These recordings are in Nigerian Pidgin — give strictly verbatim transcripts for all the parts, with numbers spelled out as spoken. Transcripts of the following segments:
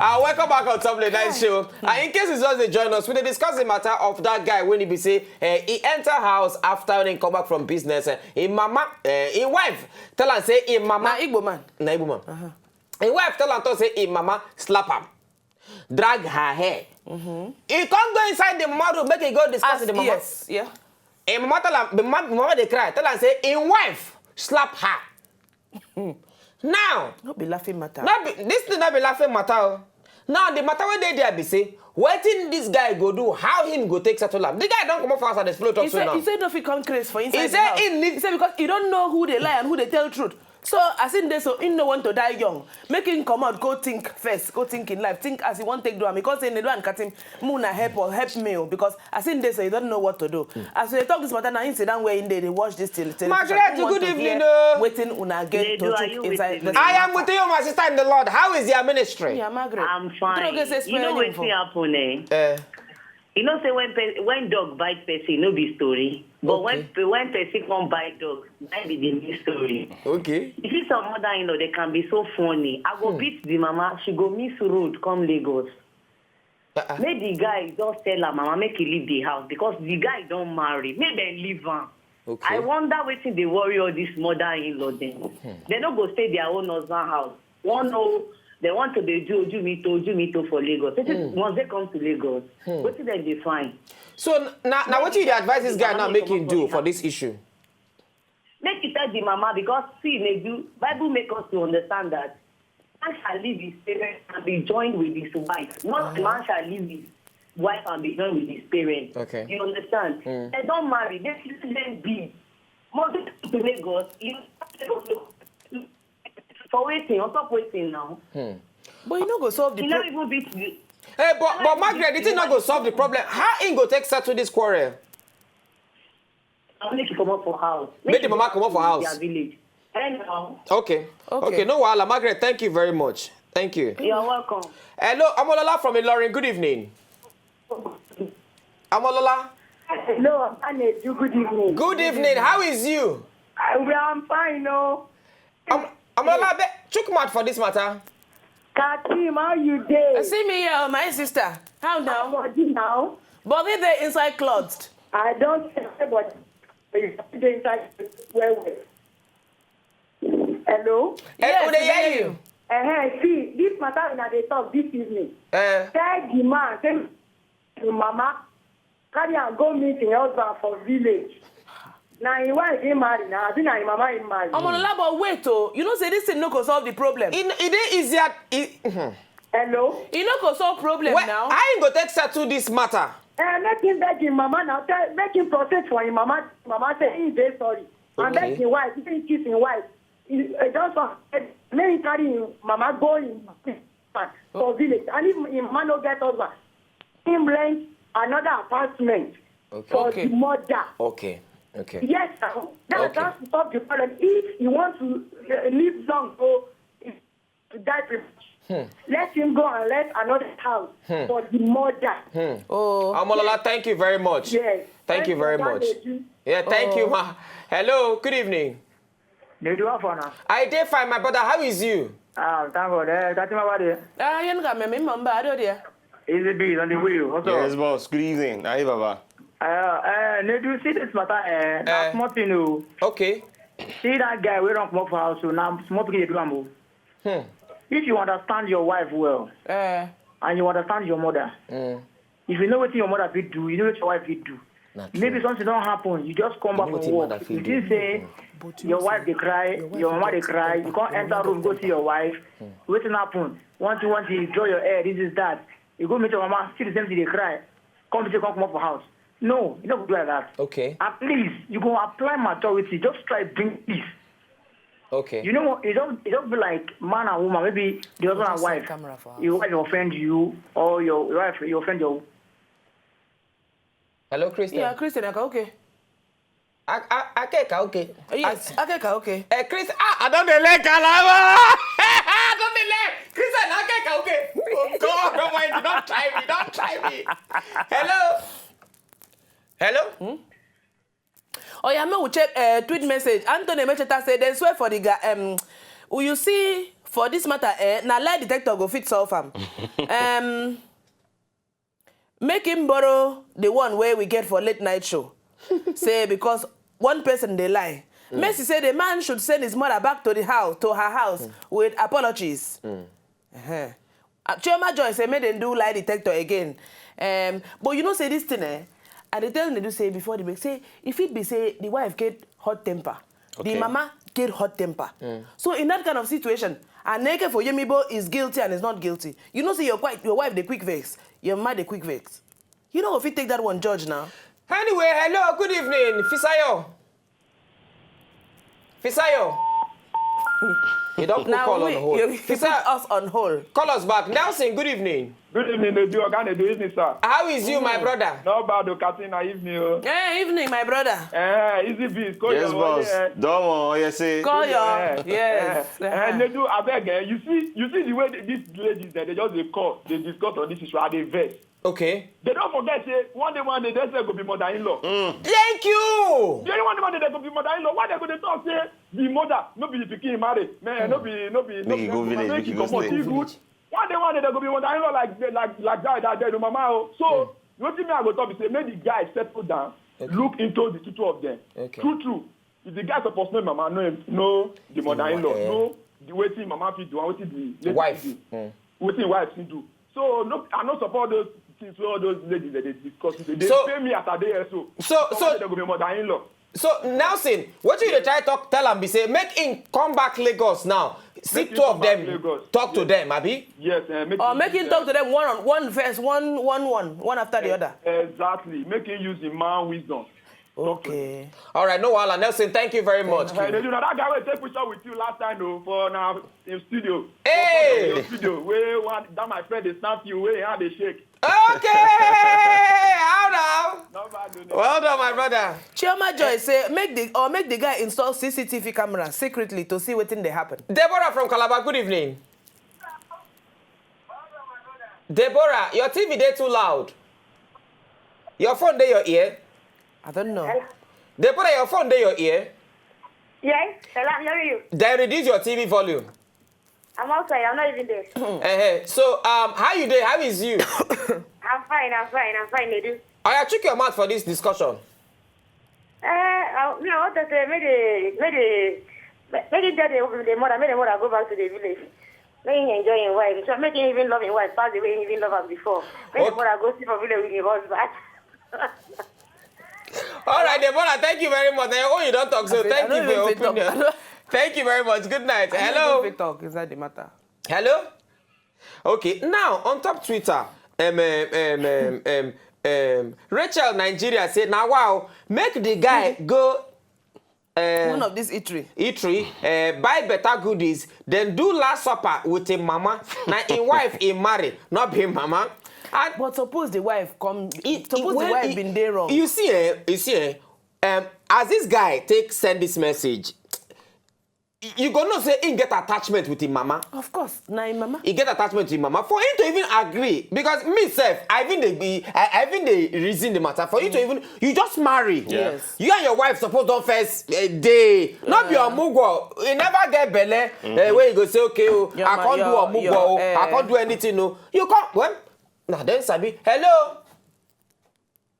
Uh, welcome back on top of the night show. Uh, in case you just dey join us, we dey discuss the matter of that guy wey he be say uh, he enter house after when he come back from business. Uh, him mama, uh, him wife tell am say him mama. Na Igbo man. Na Igbo man. Uh-huh. Him wife tell am talk say him mama slap am, drag her hair. Mm-hmm. He come go inside the mama room, make he go discuss with the mama. Yes, yeah. Him mama tell am, the mama, the mama dey cry, tell am say him wife slap her. Now, no be laughing matter. No be, this thing no be laughing matter. Oh. Now, the matter wey dey there be say, wetin this guy go do, how him go take settle am? The guy don comot for house and dey follow talk so now. He say no fit come craze for inside the house. He say he need. He say because he don't know who dey lie and who dey tell truth. So as him dey so, him no want to die young. Make him comot, go think first, go think in life, think as he wan take do am. Because say Nedu and Katim, Muna help or help me o, because as him dey so, he don't know what to do. Mm. As we talk this matter now, him sit down where him dey, dey watch this till till. Margaret, good evening o. Wetin una get to chook inside this matter. I am with you, my sister in the Lord. How is your ministry? Yeah, Margaret. I'm fine. You know wetin happen, eh? Eh. You know say when pe when dog bite person, no be story. But when when person come bite dog, that be the new story. Okay. You see some mother-in-law, they can be so funny. I go beat the mama, she go miss road, come Lagos. Uh-uh. Make the guy just tell her mama make he leave the house because the guy don marry. Make dem leave am. Okay. I wonder wetin dey worry all this mother-in-law dem. Dem no go stay their own husband house. One oh, they want to dey do oju mi to oju mi to for Lagos. Wetin once they come to Lagos, wetin dem dey find? So na na wetin you dey advise this guy now make him do for this issue? Make you tell the mama because see, Nedu, Bible make us to understand that man shall leave his parents and be joined with his wife. Not the man shall leave his wife and be joined with his parents. Okay. You understand? Mm. They don't marry. They let them be. Mother to Lagos, you for waiting, on top waiting now. Hmm. But you no go solve the problem. You no even beat the. Hey, but but Margaret, the thing no go solve the problem. How him go take settle this quarrel? I'll make you come up for house. Make the mama come up for house. Their village. Anyhow. Okay. Okay. Okay. No wahala, Margaret. Thank you very much. Thank you. You're welcome. Hello, Amolola from Ilorin. Good evening. Amolola. Hello, Aneju. Good evening. Good evening. How is you? I, well, I'm fine, no. Am Amolola, be chook mouth for this matter. Katim, how you dey? Uh, see me here, my sister. How now? How body now? Body dey inside cloth. I don't say but you dey inside well well. Hello? Eh, yes, we dey hear you. Uh-huh. See, this matter una dey talk this evening. Eh. Tell the man, say to mama, carry am go meet him husband for village. Na him wife he marry, na abi na him mama he marry. Omo Lola, but wait o, you know say this thing no go solve the problem. E e dey easier. E, mhm. Hello? E no go solve problem now. How him go take settle this matter? Eh, make him beg him mama now. Tell, make him prostrate for him mama. Mama say he dey sorry. And beg him wife, make him kiss him wife. He, he just want make him carry him mama go him for village. And if him mama no get husband, him rent another apartment for the mother. Okay, okay. Yes, sir. That's how to solve the problem. If you want to uh, live long, go to die premature. Let him go and rent another house for the mother. Oh. Amolola, thank you very much. Yes. Thank you very much. Yeah, thank you, ma. Hello, good evening. Nedu, how far now? I dey fine, my brother. How is you? Ah, thank God. Eh, that's my body. Ah, you know, me, me, mama, I don't there. Easy B on the wheel. What's up? Yes, boss. Good evening. Hi, Baba. Uh, uh, Nedu, see this matter, eh? Na small thing o. Okay. See that guy wey don comot for house, so na small pikin dey do am o. Hmm. If you understand your wife well, eh, and you understand your mother, mm, if you know wetin your mother fit do, you know wetin your wife fit do. Maybe something don happen, you just come back from work. You think say your wife dey cry, your mama dey cry, you come enter room go see your wife. Hmm. Wetin happen? One thing, one thing, you draw your hair, this is that. You go meet your mama, see the same thing dey cry. Come say come comot for house. No, you no go do like that. Okay. At least you go apply maturity. Just try bring peace. Okay. You know what? It don't it don't be like man and woman. Maybe the husband and wife. Your wife offend you, or your wife you offend your. Hello, Christian. Yeah, Christian, okay. Akeka, okay. Yes, Akeka, okay. Eh, Chris, ah, I don't dey like Alaba. I don't dey like Christian Akeka, okay. Oh God, oh my, you don't try me, don't try me. Hello. Hello. Hmm? Oh yeah, me we check uh, tweet message. Anthony Mecheta say they swear for the guy. Um, will you see For this matter, eh, na lie detector go fit solve am. um, make him borrow the one where we get for late night show. Say because one person they lie. Mm. Mercy say the man should send his mother back to the house, to her house, mm, with apologies. Mm. Uh-huh. Uh, Chioma Joy say make dem do lie detector again. Um, but you know say this thing, eh? And they tell me to say before the break, say if it be say the wife get hot temper, the, okay, mama get hot temper. Mm. So in that kind of situation, Aneke for Yemibo is guilty and is not guilty. You know say your, quite, your wife the quick vex, your mother the quick vex. You know if you take that one judge now. Anyway, hello, good evening, Fisayo. Fisayo. You don't put now call on hold. You, you put us on hold. Call us back. Nelson, good evening. Good evening, Edu. Oga Edu, evening, sir. How is you, my brother? Not bad, o, Katina, evening, o. Eh, evening, my brother. Eh, easy beat. Call, yes, your boss. Don't worry, yes, say. Call your, eh, yes. Eh, eh, Nedu, abeg, eh, you see, you see the way th-, these ladies, eh, they just dey call, they discuss on this issue, I dey vex. Okay. They don't forget say one day, one day, they say go be mother-in-law. Mm. Thank you. They one day, one day, they go be mother-in-law. Why they go dey talk say the mother, no be the pikin marry? Man, no be, no be, no be, make e go village, make e go comot. One day, one day, they go be mother-in-law like, like, like that, that, that, mama, oh. So, wetin me I go talk be say, make the guy settle down, okay, look into the two, two of them. Okay. True, true. If the guy suppose know mama, know him, know the mother-in-law, eh, know the wetin mama fit do and wetin the lady fit do. Wife. Mm. Wetin wife fit do. So, no, I no support those things wey all those ladies that they discuss. They, they pay me as I dey here, so. So, so they go be mother-in-law. So, Nelson, wetin you dey try talk, tell am be say, make him come back Lagos now. See two of them, talk to them, abi? Yes, eh, make him talk to them one on one first, one, one, one after the other. Exactly. Make him use the man wisdom. Okay. All right, no wahala. Nelson, thank you very much. Hey, you know that guy wey take picture with you last time, though, for now in studio. Hey! For your studio, wey one, that my friend dey snap you, wey hand dey shake. Okay! How now? Not bad, though. Well done, my brother. Chioma Joy say make the, or make the guy install C C T V camera secretly to see wetin dey happen. Deborah from Calabar, good evening. Deborah, your T V dey too loud. Your phone dey your ear? I don't know. Hello? Deborah, your phone dey your ear? Yes, hello, I'm hearing you. Then reduce your T V volume. I'm outside, I'm not even there. Eh, eh. So, um, how you dey? How is you? I'm fine, I'm fine, I'm fine, Edu. Oya, chook your mouth for this discussion. Eh, uh, me, I want to say, make the, make the, make him tell the, the mother, make the mother go back to the village. Make him enjoy him wife. So make him even love him wife pass the way he even love her before. Make the mother go see for village with him husband. All right, Deborah, thank you very much. Eh, oh, you don't talk, so thank you for your opinion. Thank you very much. Good night. Hello. Talk inside the matter. Hello. Okay, now on top Twitter, um, um, um, um, um, um, Rachel Nigeria say, "Now wow, make the guy go, uh, one of this eatery, eatery, uh, buy better goodies, then do last supper with him mama. Now him wife he marry, not be him mama." And but suppose the wife come, suppose the wife been dey wrong. You see, eh, you see, eh, um, as this guy take send this message, y-, you go know say him get attachment with him mama. Of course, na him mama. He get attachment to him mama. For him to even agree, because me sef, I even dey be, I, I even dey reason the matter. For you to even, you just marry. Yes. You and your wife suppose don first, eh, dey. Not be omugwo. You never get belle, eh, where you go say, "Okay, oh, I can't do omugwo, oh, I can't do anything, oh." You can't, well, now then, sabi. Hello.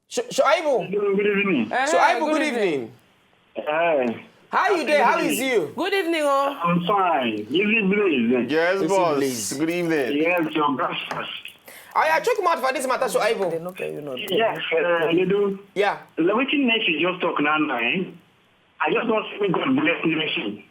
Sh-, Shuaibu. Hello, good evening. Eh, Shuaibu, good evening. Eh, how you dey? How is you? Good evening, oh. I'm fine. Easy Blaze. Yes, boss. Good evening. Yes, your breakfast. Oya, chook mouth for this matter, Shuaibu. They no pay you, no. Yes, uh, you do. Yeah. Like wetin Mercy just talk now, now, eh? I just want to say God bless Mercy.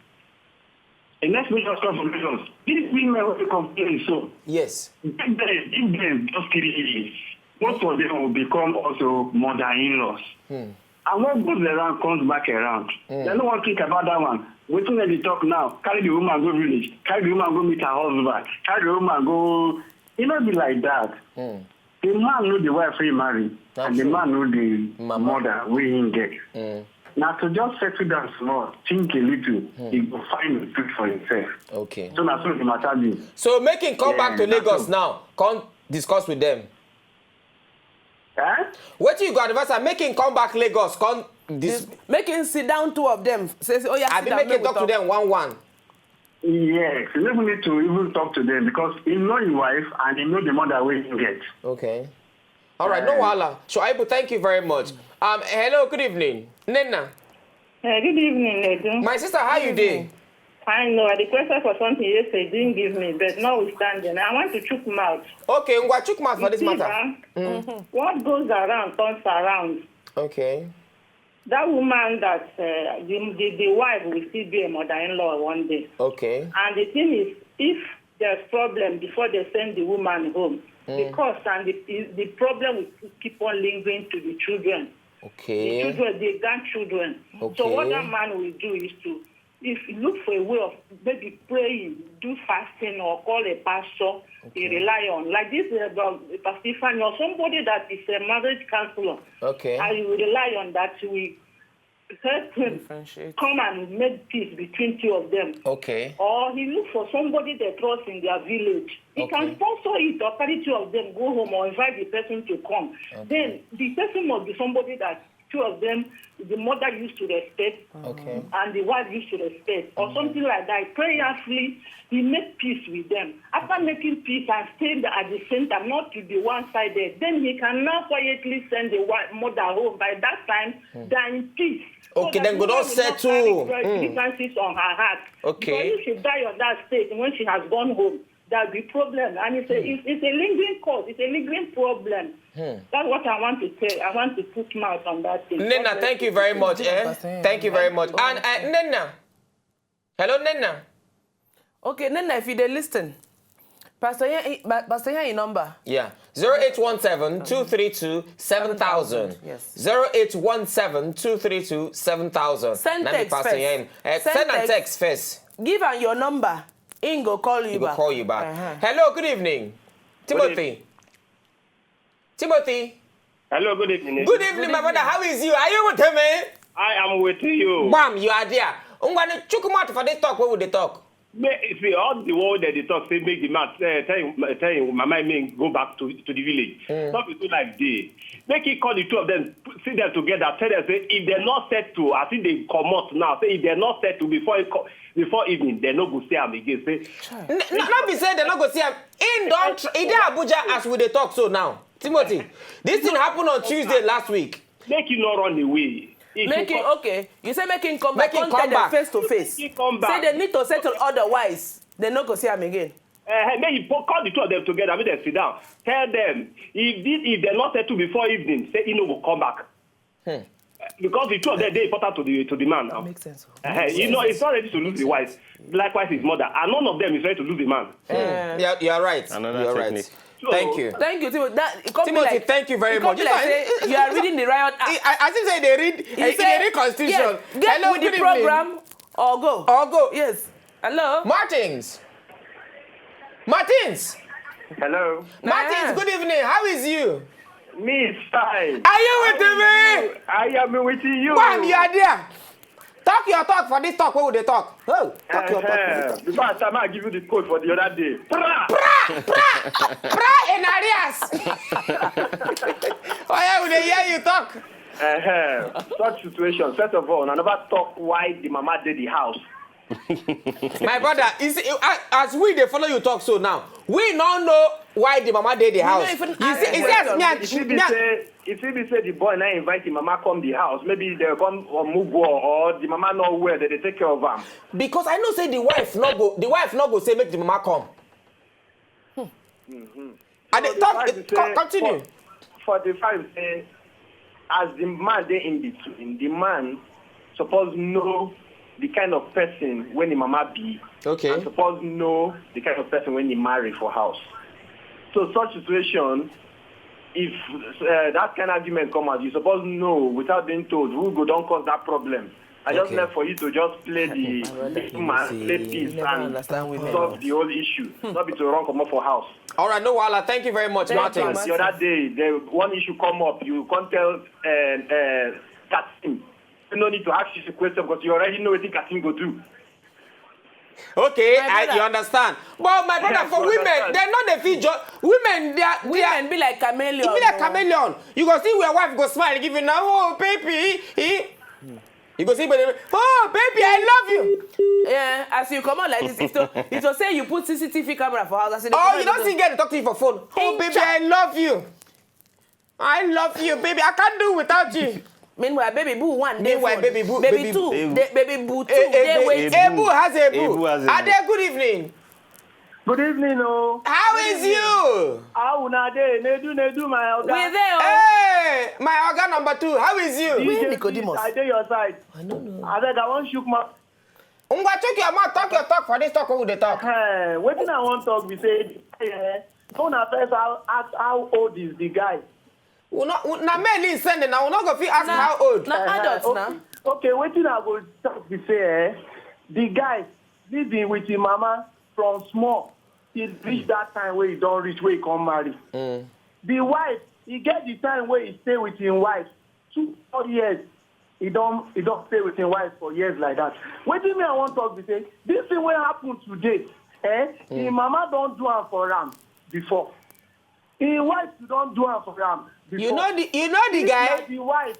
The next week just come from Lagos. These women wey dey complain so. Yes. Give them, give them just three years. Most of them will become also mother-in-laws. Hmm. And what goes around comes back around. Hmm. They no wan think about that one. Wetin dem dey talk now? Carry the woman go village. Carry the woman go meet her husband. Carry the woman go. E no be like that. Hmm. The man know the wife wey he marry, and the man know the mother wey he get. Mm. Now to just settle down small, think a little, he go find a truth for himself. Okay. So na so the matter be. So make him come back to Lagos now, come discuss with them. Eh? Wetin you go advise am? Make him come back Lagos, come dis- Make him sit down, two of them. Say, say, "Oh yeah, sit down, make him talk to them one one. Yes, you no even need to even talk to them because he know his wife and he know the mother wey he get. Okay. All right, no wahala. Shuaibu, thank you very much. Um, hello, good evening. Nena. Uh, good evening, Edu. My sister, how you doing? I know. I requested for something yesterday, didn't give me, but notwithstanding, I want to chook mouth. Okay, ngwa chook mouth for this matter. What goes around comes around. Okay. That woman that uh, the, the, the wife will still be a mother-in-law one day. Okay. And the thing is, if there's problem before they send the woman home, the cost and the, the problem will keep on lingering to the children. The Okay. children, the grandchildren. Okay. So what that man will do is to, if look for a way of maybe praying, do fasting, or call a pastor he rely on. Like this, uh, Pastor Ifeanyi, or somebody that is a marriage counselor, Okay. I will rely on that will help him Differentiate. come and make peace between two of them. Okay. Or he look for somebody they trust in their village. He Okay. can sponsor it or carry two of them, go home or invite the person to come. Okay. Then the person must be somebody that two of them, the mother used to respect Okay. and the wife used to respect or something like that. Prayerfully, he make peace with them. After making peace and staying at the same time, not to be one-sided, then he can now quietly send the wife, mother home. By that time, they're in peace. Okay, that then go woman don will not settle. Carry grievances on her heart. Okay. Because if she die on that state, when she has gone home, that'll be problem. And it's a, it's, it's a lingering cause. It's a lingering problem. That's what I want to tell. I want to put mouth on that thing. Nena, God bless thank you you. very much. Thank you, Eh? Pastor Ian. Thank you very much. And uh, Nena. Hello, Nena. Okay, Nena, if you dey listen, Pastor Ian, Pastor Ian number. Yeah. Zero eight one seven two three two seven thousand. Yes. Zero eight one seven two three two seven thousand. Send Na me text Pastor first. Ian. Eh, Send send a text. Text first. Give am your number. He go call you He go back. Call you back. Uh-huh. Hello, good evening. Timothy. Timothy. Hello, good evening. Good evening, my brother. How is you? Are you with me? I am with you. Bam, you are there. Ngwani, chook mouth for this talk. What would they talk? May, see, all the world that they talk, say make the man uh, tell him, tell him, my mind may go back to, to the village. Not be so like day. Make he call the two of them, sit them together, tell them say if they're not set to, I think they come out now. Say if they're not set to before it co- before evening, they no go see am again. Say N- n- not be say they not go see am. In don't. He dey Abuja as we dey talk so now. Timothy, this thing happened on Tuesday last week. Make you not run away. If Make you him come- okay. You say make him come back. Make him Come come tell them back. Face to face. Make him come back. Say they need to settle, otherwise they no go see am again. Uh, make you po- call the two of them together, make them sit down. Tell them if this, if they're not settled before evening, say he no go come back. Because the two of them they important to the to the man now. Makes sense. Uh, you know, he's not ready to lose the wife. Likewise, his mother, and none of them is ready to lose the man. Yeah, you are right. Another you are technique. Right. Thank you. Thank you, Timothy. That it come be Timothy, like, thank you very it come much. Be like say you are reading the riot act. I, I think say they read. He They say, read constitution. Yes, get Hello, with the good evening. Program or go. Or go. Yes. Hello. Martins. Martins. Hello. Martins, Uh, good evening. How is you? Me is fine. Are you with me? I am with you. Bam, you are there. Talk your talk for this talk. What would they talk? Oh, talk your talk. Uh-huh. Before I start, I give you the code for the other day. Pra! Pra in arrears. Oh yeah, we dey hear you talk. Uh-huh. Such situation. First of all, I never talk why the mama did the house. My brother, is it, uh, as we dey follow you talk so now, we no know why the mama dey the house. Even You ask see, it's the just me question. and If he be me and- say, if he be say the boy now invite the mama come the house, maybe they come or move or, or the mama not well, they dey take care of him. Because I know say the wife no go, the wife no go say make the mama come. I dey So the talk. fact Eh, is co- say, continue. For, for the fact say, as the man dey in between, the man suppose know the kind of person when the mama be. Okay. And suppose know the kind of person when he marry for house. So such situation, if uh, that kind of argument come out, you suppose know without being told who go don cause that problem. I just Okay. Left for you to just play the man, play peace You never and understand women. Solve the whole issue. Not be to run comot for house. All right, no wahala. Thank you very much, Thank Martins. you, The other day, the one issue come up. You come tell uh, uh, Kasim. You no need to ask you the question because you already know what Kasim go do. Okay, My I, brother. You understand. But my brother, Yes, for you women, understand. They no dey fit judge. Women, they are, they are Women be like chameleon. E be like Oh. Chameleon. You go see where wife go smile, give you now. Oh, baby, eh? You go see, baby. Oh, baby, I love you. Yeah, As you come out like this, if to, if to say you put C C T V camera for house, I say, oh, you don't see girl talk to you for phone. Oh, baby, I love you. I love you, baby. I can't do without you. Meanwhile, baby boo one day. Meanwhile, baby boo, baby two, baby boo two. Baby boo has a boo. Ade, good evening. Good evening, oh. How is you? How una dey? Nedu, Nedu, my oga. We dey, oh. Hey, my oga number two. How is you? Where Nicodemus? I dey your side. I don't know. Abeg, I wan shook mouth. Ngwa, chook your mouth, talk your talk for this talk wey we dey talk. Eh, wetin I wan talk be say, eh, so na first how, ask how old is the guy? We no, we, na men he send na, we no go fit ask how old. Na adult na. Okay, wetin I go talk be say, eh, the guy living with him mama from small till reach that time wey he don reach, wey he come marry. The wife, he get the time wey he stay with him wife two, four years. He don, he don stay with him wife for years like that. Wetin me I wan talk be say, this thing wey happen today, eh, him mama don do am for am before. Him wife too don do am for am before. You know the, you know the guy? The wife.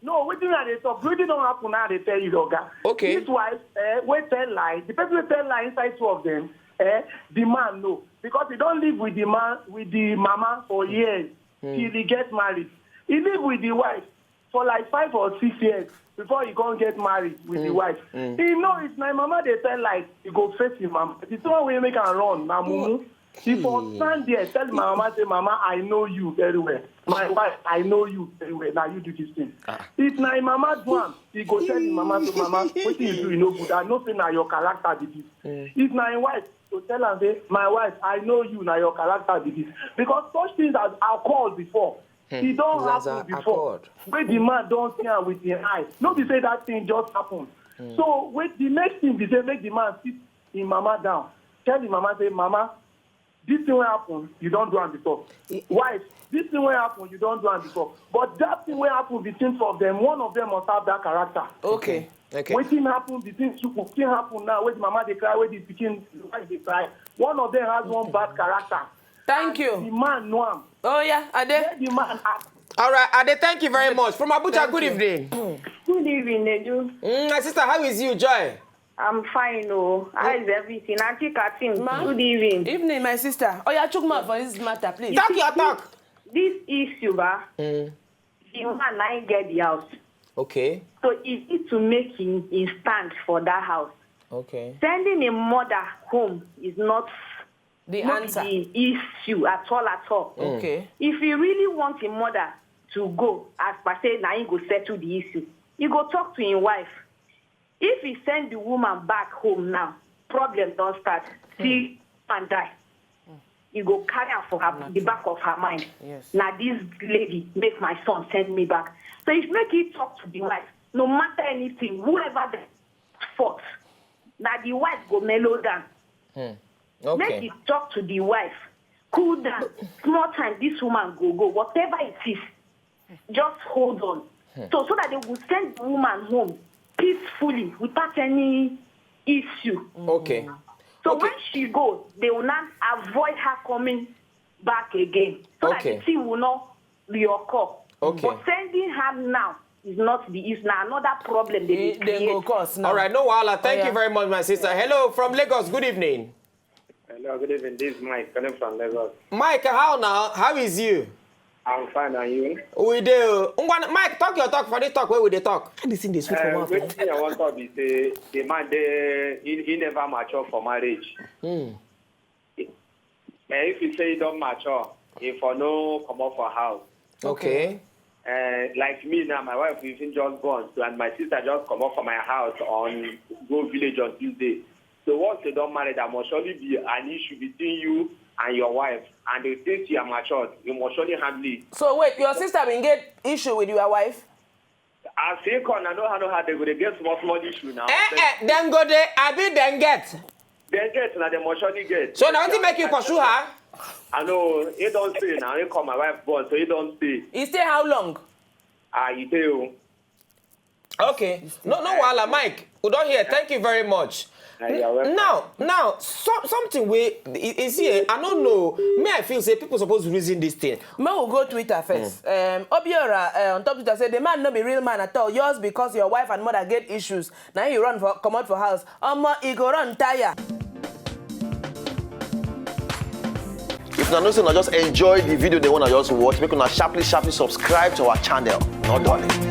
No, wetin I dey talk, wetin don happen now, I dey tell you, oga. Okay. This wife, eh, wey tell lie, the person wey tell lie inside two of them, eh, the man know. Because he don live with the man, with the mama for years, till he get married. He live with the wife for like five or six years before he come get married with the wife. He know if na him mama dey tell lie, he go face him mama. The thing wey make am run na mumu. He for stand there, tell my mama say, "Mama, I know you very well. My wife, I know you very well. Now you do this thing." If na him mama do am, he go tell him mama say, "Mama, wetin you do, you no good. I know say na your character be this." If na him wife, to tell am say, "My wife, I know you, na your character be this." Because such things as alcohol before, e don happen before. Wey the man don see am with him eye. No be say that thing just happen. So, wait, the next thing be say make the man sit him mama down. Tell him mama say, "Mama, this thing wey happen, you don do am before." Wife, this thing wey happen, you don do am before. But that thing wey happen between two of them, one of them must have that character. Okay. Okay. Wetin happen between two, wetin happen now, wey the mama dey cry, wey the pikin, the wife dey cry, one of them has one bad character. Thank you. The man know am. Oh yeah, Ade. Let the man act. All right, Ade, thank you very much. From Abuja, good evening. Good evening, Nedu. Mm, my sister, how is you, Joy? I'm fine, oh. How is everything? Auntie Katim, good evening. Evening, my sister. Oh yeah, chook mouth for this matter, please. Talk your talk. This issue, ba, the man na him get the house. Okay. So he need to make him, him stand for that house. Okay. Sending a mother home is not the answer. The issue at all, at all. Okay. If he really want him mother to go, as per say na him go settle the issue, he go talk to him wife. If he send the woman back home now, problem don start. See, and die. He go carry am for her, the back of her mind. Yes. Na this lady make my son send me back. So if make he talk to the wife, no matter anything, whoever the fault, na the wife go mellow down. Hmm. Okay. Make he talk to the wife. Cool down. Small time, this woman go go. Whatever it is, just hold on. Hmm. So, so that they will send the woman home peacefully without any issue. Okay. So okay. When she go, they will not avoid her coming back again. So okay. That the thing will not reoccur. Okay. But sending her now is not the issue. Now another problem they, they, they create. Go cause now. All right, no wahala. Thank oh, yeah. You very much, my sister. Hello from Lagos. Good evening. Hello, good evening. This is Mike calling from Lagos. Mike, how now? How is you? I'm fine, and you? We do. Ngwan, Mike, talk your talk for this talk where we dey talk. How this thing dey sweet for mouth? Wetin I wan talk be say the man dey he, he never mature for marriage. Hmm. Eh, if you say he don mature, he for no comot for house. Okay. Uh, like me now, my wife even just born, so, and my sister just comot for my house on go village on Tuesday. So once you don married, there must surely be an issue between you and your wife. And the things you are matured, you must surely handle it. So wait, your sister bin get issue with your wife? As he come, I know how, know how they go dey get small, small issue now. Eh, eh, dem go dey, abi dem get? Dem get, na dem must surely get. So na wetin make you pursue her? I know, he don stay now. He come, my wife born, so he don stay. He stay how long? Ah, he dey o. Okay. No, no wahala, Mike. We don hear. Thank you very much. Now, you are welcome. Now, now, some, something wey you see, eh, I don't know. Me, I feel say people suppose reason this thing. Make we go Twitter first. Um, Obiora uh, on top Twitter say the man no be real man at all. Yours because your wife and mother get issues. Now you run for comot for house. Omo, e go run tire. If una know say una just enjoy the video they wanna just watch, make una sharply sharply subscribe to our channel. No darling.